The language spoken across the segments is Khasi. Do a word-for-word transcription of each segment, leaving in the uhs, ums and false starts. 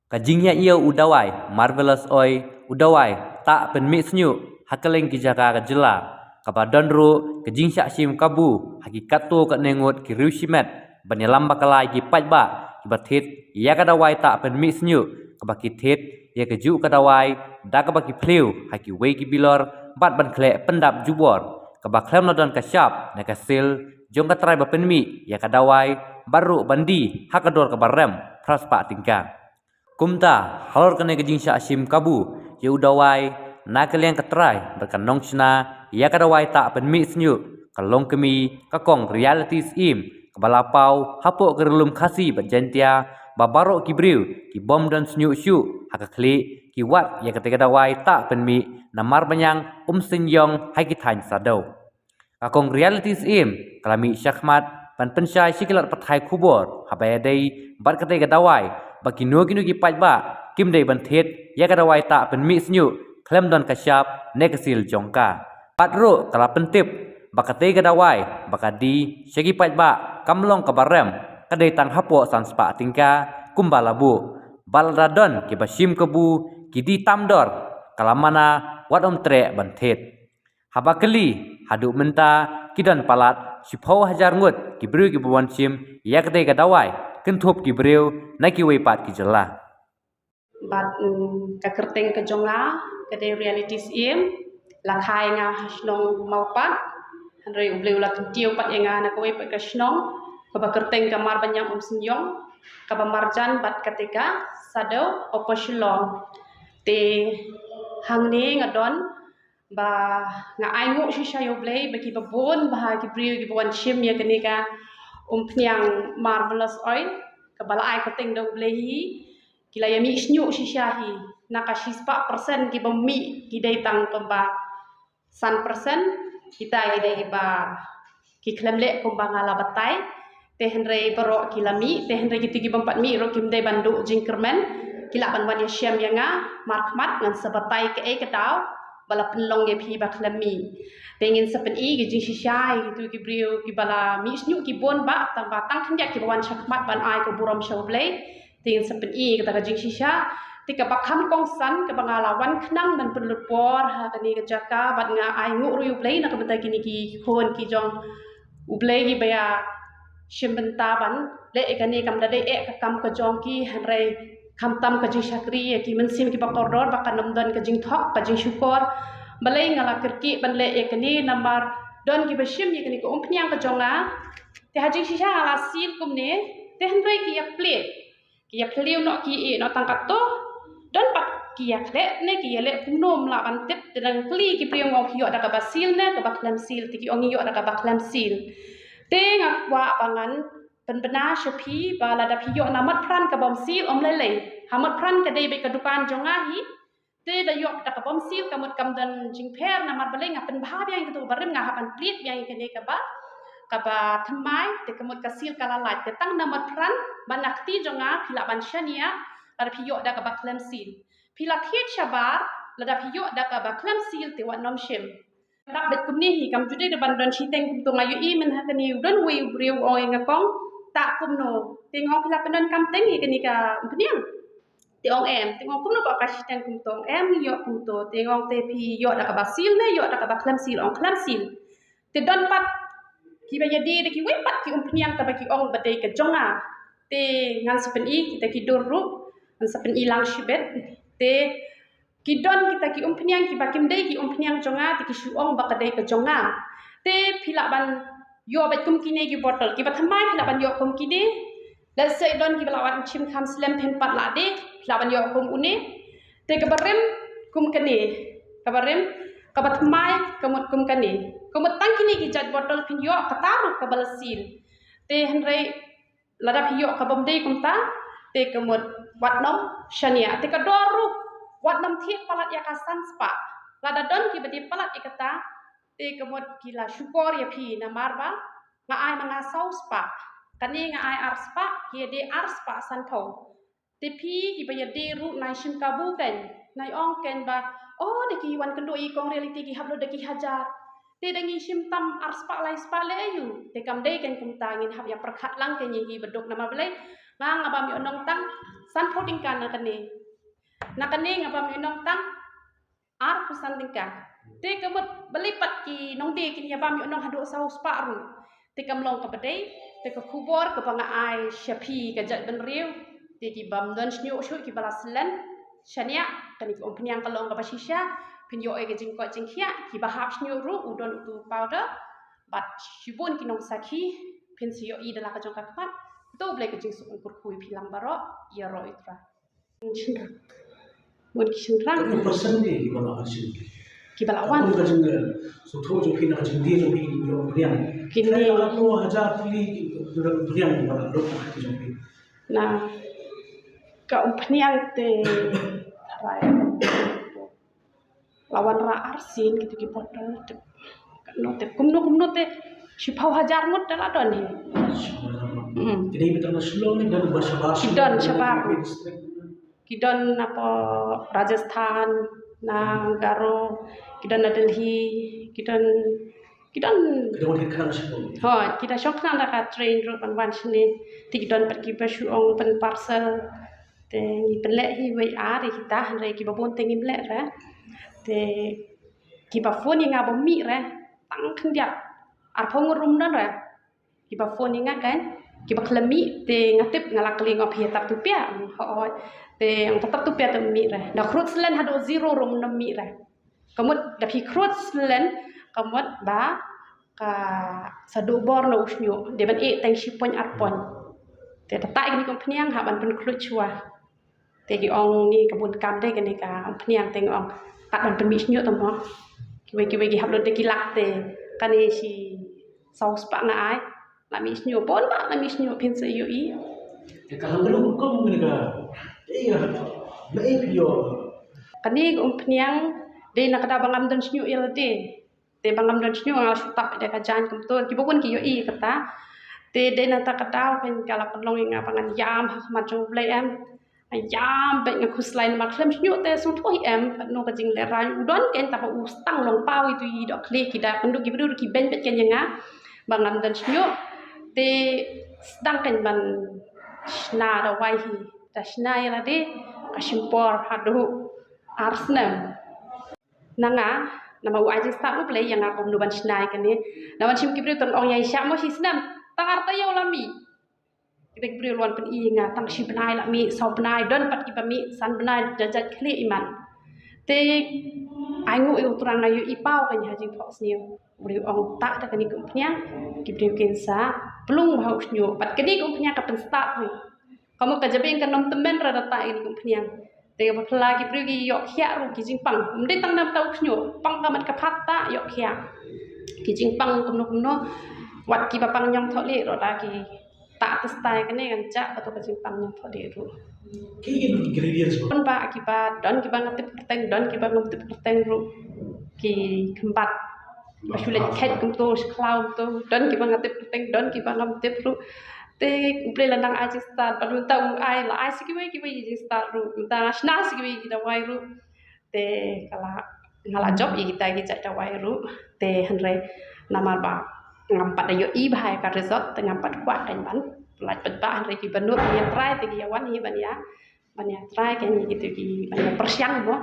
Ka jingïaiaw u dawai Marvelous Oil, u dawai tah pynmih sniuh ha kylleng ki jaka ka jylla, kaba don ruh ka jingshah shim kabu ha ki katto katne ngut ki riew shimet ban ïalam bakla ïa ki paidbah kiba thied ïa ka dawai tah pynmih sniuh, kaba ki thied ïa kajuh ka dawai da kaba ki phliew ha kiwei ki bilor bad ban khleh pyndap jubor, kaba khlem la don ka shap ne ka sil jong ka trai ba pynmih ïa ka dawai bad ruh ban die ha ka dor kaba rem phra spah tyngka. Kumta halor kane ka jingshah shim kabu ïa u dawai na ka liang ka trai bad ka nongshna ïa ka dawai tah pynmih sniuh, ka longkmie ka kong Reality Syiem, kaba la paw hapoh ka Ri Lum Khasi bad Jaiñtia ba baroh ki briew ki bym don sniuh shuh ha ka khlieh ki wad ïa kata ka dawai tah pynmih namar ba ñiang um seiñ ïong ha ki thaiñ Saddew. Ka kong Reality Syiem ka la mih shakhmat ban pynshai sha ki lad pathai khubor haba ïadei bad kata ka dawai ba kino kino ki paidbah kim dei ban thied ïa ka dawai tah pynmih sniuh khlem don ka shap ne ka sil jong ka. Bad ruh ka la pyntip ba kata ka dawai ba ka die sha ki paidbah kam long kaba rem, ka dei tang hapoh san spah tyngka kumba la buh. Bad lada don kiba shim kabu ki die tam dor, ka la mana wat ym treh ban thied. Haba kylli haduh mynta ki don palat shiphew hajar ngut ki briew kiba wan shim ïa kata ka dawai, kynthup ki briew na kiwei pat ki jylla. Bad mm, ka kyrteng ka jong nga ka dei Reality Syiem, la kha ïa nga ha shnong Mawpat. Hynrei U Blei u la kyntiew pat ïa nga na kawei pat ka shnong kaba kyrteng ka Marbañiang Umseiñiong, kaba marjan bad kata ka Saddew hapoh Shillong. Te hangne nga don ba nga ainguh shisha ïa U Blei ba kiba bun bha ki briew kiba wan shim ïa kane ka umphniang Marvelous Oil kaba la ai kyrteng da U Blei hi, ki la ïa mih sniuh shisha hi. Na ka shispah persen kiba mih ki dei tang kumba san persen kita ki dei kiba ki khlem leh kumba nga la batai. Te hynrei baroh ki la mih, te hynrei kito ki bym pat mih ruh kim dei ban duh jingkyrmen, ki lah ban wan ïashem ïa nga markhmat, ngan sa batai kaei ka daw ba la pynlong ïa phi ba khlem mih. Te ngin sa pyni ka jingshisha ïa kito ki briew kiba la mih sniuh ki bun bha, tang ba tang khyndiat kiba wan shakhmat ban ai ka burom sha U Blei. Te ngin sa pyni kata ka jingshisha. Te kaba kham kongsan kaba nga la wan khnang ban pynlut por ha kane ka jaka bad nga ainguh ruh ïa U Blei na ka bynta kine ki khun ki jong U Blei kiba ïa shim bynta ban leh ïa kane, kam da dei eh ka kam ka jong ki, hynrei khamtam ka jingshakri ïa ki mynsiem kiba kordor ba kan ym don ka jingthok ka jingshukor. Balei nga la kyrkieh ban leh ïa kane namar don kiba shim ïa kane ka umphniang ka jong nga. Te ha jingshisha nga la sil kumne, te hynrei ki ïa plie, ki ïa plie noh, ki ïeh noh tang katto. Don pat ki ïa khleh ne ki ïa leh kumno ym lah ban tip, te dang kylli ki briew, nga ong phi ïoh da kaba sil ne kaba khlem sil, te ki ong ïoh da kaba khlem sil. Te nga kwah ba ngan pynbna sha phi ba lada phi ïoh na Motphran kabym sil, ym lei lei. Ha Motphran ka dei beit ka dukan jong nga hi. Te da ïoh da kabym sil ka mut kam don jingpher namar balei, nga pynbha biang ïa kito kiba rim, nga hap ban plied biang ïa kane kaba, kaba thymmai, te ka mut ka sil ka la lait. Te tang na Motphran bad na kti jong nga phi lah ban shaniah lada phi ïoh da kaba khlem sil. Phi la thied shabar, lada phi ïoh da kaba khlem sil te wat nym shim. Dap beit kumne hi, kam ju dei da ban don shiteng kumto. Nga ïohi mynta ha kane u don uwei u briew u ong ïa nga, kong, tah kumno. Te nga ong phi la pyndonkam teng ïa kane ka umphniang? Te ong em. Te nga ong kumno ba ka shiteng kumto? Ong em, ïoh kumto. Te nga ong te phi ïoh da kaba sil ne ïoh da kaba khlem sil? Ong khlem sil. Te don pat kiba ïadei da kiwei pat ki umphniang, taba ki ong ba dei ka jong nga. Te ngan sa pyni kita ki dur ruh, ngan sa pyni lang shibit. Te ki don kita ki umphniang kiba kim dei ki umphniang jong nga, te ki shu ong ba ka dei ka jong nga. Te phi lah ban ïoh beit kum kine ki bottle, kiba thymmai phi lah ban ïoh kum kine. Let's say don kiba la wan shim kham slem, phim pat lah de, phi lah ban ïoh kum une. Te kaba rim kum kane, kaba rim, kaba thymmai ka mut kum kane. Ka mut tang kine ki jait bottle phin ïoh, kata ruh kaba la sil. Te hynrei lada phi ïoh kabym dei kumta, te ka mut wat nym shaniah. Te ka dor ruh wat nym thied palat ïa ka san spah. Lada don kiba die palat ïa kata, te ka mut ki la shukor ïa phi namar ba nga ai ma nga saw spah. Kane nga ai ar spah, ki ïa die ar spah sanphew. Te phi kiba ïa die ruh nai shim kabu kein, nai ong kein ba, oh, da ki wan kynduh ïa i kong Reality ki hap lut da ki hajar. Te da ngi shim tam ar spah lai spah lei aïu? Te kam dei kein kumta, ngin hap ïa pyrkhat lang kein ïa kiba duk, namar balei? Nga nga bam ïoh nong tang san phew tyngka na kane. Na kane nga bam ïoh nong tang ar phew san tyngka. Te ka mut balei pat ki nongdie kin ïa bam ïoh nong haduh saw spah ruh. Te kam long kaba dei, te ka khubor kaba nga ai sha phi ka jaitbynriew. Te ki bym don shñiuh shuh kiba la slen shaniah, kane ka umphniang ka long kaba shisha. Phin ïoh ïa ka jingkoit jingkhiah, kiba hap shñiuh ruh u don utu u powder. Bad shibun ki nongsakhi, phin sa ïohi da la ka jong ka khmat. To Blei ka jingsuk un kyrkhu ïa phi lang baroh, ïaroh ïa u Trai. Shynrang. Bun ki shynrang. Katno percent de kiba la wan shim? Kiba la wan. Katno ka jing, eh, sngewthuh jong phi na ka jingdie jong phi ïa u umphniang? Kine. Katno hajar tylli ki, ki umphniang kiba la lut na ka jong phi? Na ka umphniang te tharai la wanrah arsien kito ki bottle te. Katno te, kumno kumno te shiphew hajar ngut te la don hi. Shiphew hajar ngut. Mm. Kine kiba don na Shillong ne don ba shabar Shillong? Ki don shabar. Ki don napoh Rajasthan, na Garo, ki don na Delhi, ki don, ki don. Ki don ki khnang shiphew. Hooid, ki da shong khnang da ka train ruh ban wan shane. Te ki don pat kiba shu ong pyn parcel. Te ngi pynleh hi wei ar ïa kita, hynrei kiba bun te ngim leh re. Te kiba phone ïa nga ba mih re tang khyndiat, arphew ngut ruh ym don re. Kiba phone ïa nga kan, kiba khlem mih, te nga tip, nga la kylli, nga ong phi tap tu pia. Hooid. Te nga tap tu pia te mih re. Da khrud slen haduh zero ruh ym mih re. Ka mut da phi khrud slen, ka mut ba ka sa duh bor na u shñiuh, dei ban ïeh tang shi point ar point. Te da tah ïa kane ka umphniang hap ban pynkhluit shuwa. Te ki ong ni ka bun kam dei kane ka umphniang, te nga ong kat ban pynmih shñiuh tang mo. Kiwei kiwei ki hap lut da ki lak, te kane shi saw spah nga ai. La mih shñiuh, bun ba la mih shñiuh, phin sa ïohi. Te ka lang ka long kum kane ka, eh, ka, na eh phi ïoh. Kane ka umphniang dei na ka daw ba ngam don shñiuh ïa lade. Te ba ngam don shñiuh nga la shu tap da ka jaiñ kumto, kiba bun ki ïohi kata. Te dei na kata ka daw kan ka la pynlong ïa nga ba ngan ïam ha khmat jong U Blei em. Nga ïam bad nga khuslai namar khlem shñiuh te sngewthuh hi em katno ka jinglehrain. U don kan, tang ba u sdang long paw itu i doh khlieh, ki da kynduh ki briew ki beiñ bad kan ïa nga ba ngam don shñiuh. Te sdang kan ban shna dawai hi, da shna ïa lade ka shim por haduh ar snem. Na nga, namar u ai jingstad U Blei ïa nga kumno ban shna ïa kane. Na ban shim ki briew tang ong ïa i shah mo shi snem, tang ar taïew la mih. Kita ki briew la wan pyni ïa nga tang shi bnai la mih, saw bnai, don pat kiba mih san bnai, da jait khlieh i man. Te ai nguh ïa U Trai, nga ïohi paw kan ha jingphohsniew. U briew ong tah da kane ka umphniang, ki briew kin sa plung bha u shñiuh. Bad kane ka umphniang ka pynstad hi. Ka mut ka jabieng kan ym tymmen re da tah ïa kane ka umphniang. Te kaba phylla ki briew ki ïoh khiah ruh ki jingpang. Ym dei tang na bynta u shñiuh, pang ka mat ka phad tah ïoh khiah. Ki jingpang kumno kumno. Wat kiba pang ñiangthohlieh ruh da ki tah te stai kane kan jah kato ka jingpang ñiangthohlieh ruh. Ki ingredients ba. Bun ba kiba don kiba nga tip kyrteng, don kiba ngam tip kyrteng ruh. Ki khymbat ba shu leit khet kumto, shu khlaw kumto, don kiba nga tip kyrteng, don kiba ngam tip ruh. Te U Blei la nang ai jingstad, bad mynta u ai, la ai sa kiwei kiwei jingstad ruh, mynta nga shna sa kiwei ki dawai ruh. Te ka la, nga la jop ïa kita ki jait dawai ruh. Te hynrei namar ba ngam pat da ïohi bha ïa ka result, te ngam pat kwah kan ban lait pat ba, hynrei kiba nud ïa trai te ki ïa wan hi ban ïa ban ïa trai kan ïa kito ki, ban ïa pyrshang mo,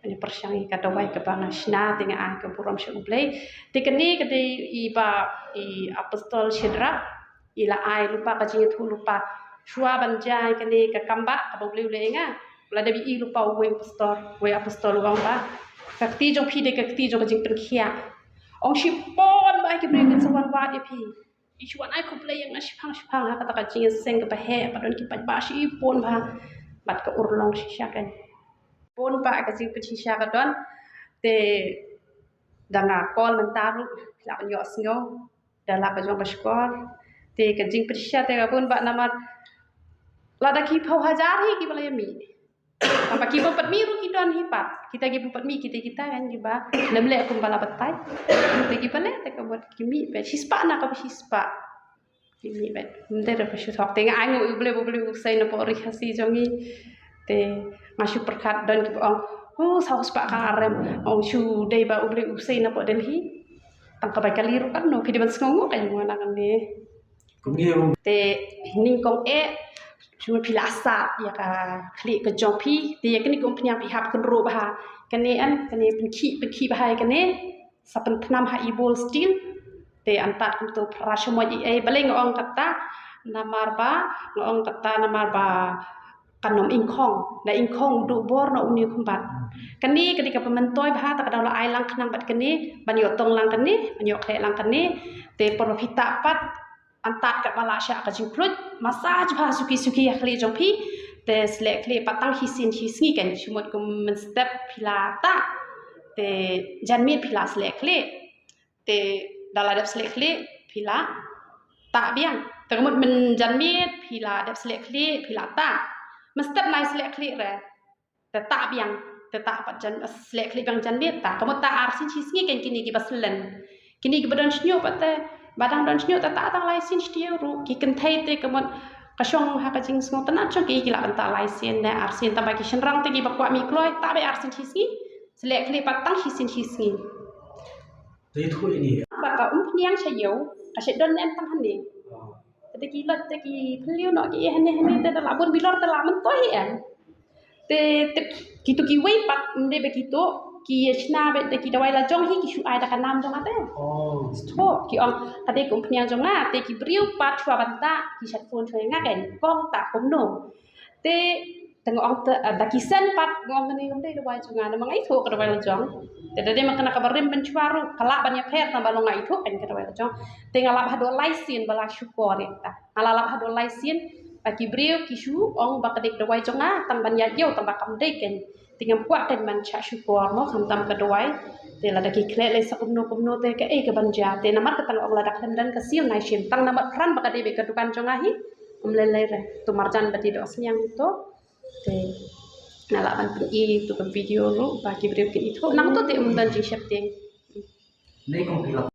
ban ïa pyrshang ïa ka dawai kaba nga shna te nga ai ka burom sha U Blei. Te kane ka dei i ba i apostol Shadrach i la ai lypa ka jingïathuh lypa. Shuwa ban jia ïa kane ka kam ba kaba U Blei u leh ïa nga, la dep i lypa uwei u pastor, uwei apostol u ong ba ka kti jong phi dei ka kti jong ka jingpynkhiah. Ong shibun ba ki briew kin sa wan wad ïa phi. I shu wan ai khublei ïa nga shipang shipang ha kata ka jingïaseng kaba heh, ba don ki paidbah shibun bha bad ka urlong shisha kan. Bun ba ka jingpynshisha ka don. Te da nga call mynta ruh la ïohsngew da la ka jong ka shkor. Te ka jingpynshisha te ka bun ba namar lada ki phew hajar hi kiba la ïa mih. Haba ki bym pat mih ruh ki don hi pat. Kita ki bym pat mih kita, kita kan kiba lem leh kumba la batai. Kita kiba leh te ka mut ki mih pat shispah na kaba shispah. Ki mih pat. Ym dei da ba shu thok te nga ai nguh ïa U Blei, U Blei u sei na pdeng ri Khasi jong ngi. Te nga shu pyrkhat don kiba ong, "Oh, saw spah ka arem." Ong shu dei ba U Blei u sei na pdeng Delhi. Tang ka bai kali ruh kan no phi dei ban sngew nguh kan mo na kan ne. Te nyngkong eh Shu phi la sat ïa ka khlieh ka jong phi, te ïa kane ka umphniang phi hap kynruh bha. Kane em, kane pynkhih, pynkhih bha ïa kane, sa pynthnam ha i bowl steel. Te yn tad kumto phra shu moit i ei, balei nga ong kata, namar ba, nga ong kata namar ba kan ym ingkhong, na ingkhong u duh bor na une u khumbat. Kane ka dei kaba myntoi bha, te ka daw la ai lang khnang bad kane, ban ïoh tong lang kane, ban ïoh khleh lang kane, te por ba phi tah pat, yn tad kaba lah shah ka jingkhluit, massage bha suki suki ïa khlieh jong phi, te sleh khlieh pat tang shisien shisngi kan, shu mut kum mynstep phi la tah, te janmiet phi la sleh khlieh, te da la dep sleh khlieh phi la tah biang, te ka mut mynjanmiet phi la dep sleh khlieh phi la tah, mynstep nai sleh khlieh re, te tah biang, te tah pat jan, sleh khlieh biang janmiet, te ka mut tah arsien shisngi kan kine kiba slen. Kine kiba don shñiuh pat te, ba dang don shñiuh te tah tang lai sien shtiew ruh, ki kynthei te ka mut ka shong ha ka jingsngewtynnat jong ki, ki lah ban tah lai sien ne arsien, tangba ki shynrang te kiba kwah mih kloi, tah beit arsien shisngi, sleh khlieh pat tang shisien shisngi. Te ïathuh ïa ngi. Ba ka umphniang sha ïew, ka shu don em tang hangne. Oh. Te da ki lait, da ki phylliew noh ki hangne hangne, te da la bun bilor, te la myntoi hi em. Te, te kito kiwei pat, ym dei ba kito ki ïa shna beit da ki dawai la jong hi, ki shu ai da ka nam jong nga te. Oh. Shu ki ong ka dei ka umphniang jong nga, te ki briew pat shuwa ban tah ki shait phone shuwa ïa nga, kan kong tah kumno. Te, te nga ong te, ah, da ki send pat, nga ong kane kam dei dawai jong nga, namar nga ithuh ka dawai la jong. Te da dei ma kane kaba rim mynshuwa ruh, ka lah ban ïapher, tangba long nga ithuh kan ka dawai la jong. Te nga lap haduh lai sien ba la shukor ïa kata. Nga la lap haduh lai sien, ba ki briew ki shu ong ba ka dei ka dawai jong nga, tang ban ïaid ïew, tangba kam dei kan. Te ngam kwah kan ban shah shukor mo, khamtam ka dawai. Te lada ki khleh lei sa kumno kumno te kaei kaban jia. Te namar kata nga ong lada khlem don ka seal nai shim. Tang namar pran ba ka dei beit ka dukan jong nga hi, ym lei lei re. To marjan ba dei dohsniang to. Te nga lah ban pyni ïa uto ka video ruh ba ki briew kin ithuh. Nangto te ym don jingsheptieng. Nei kong phi la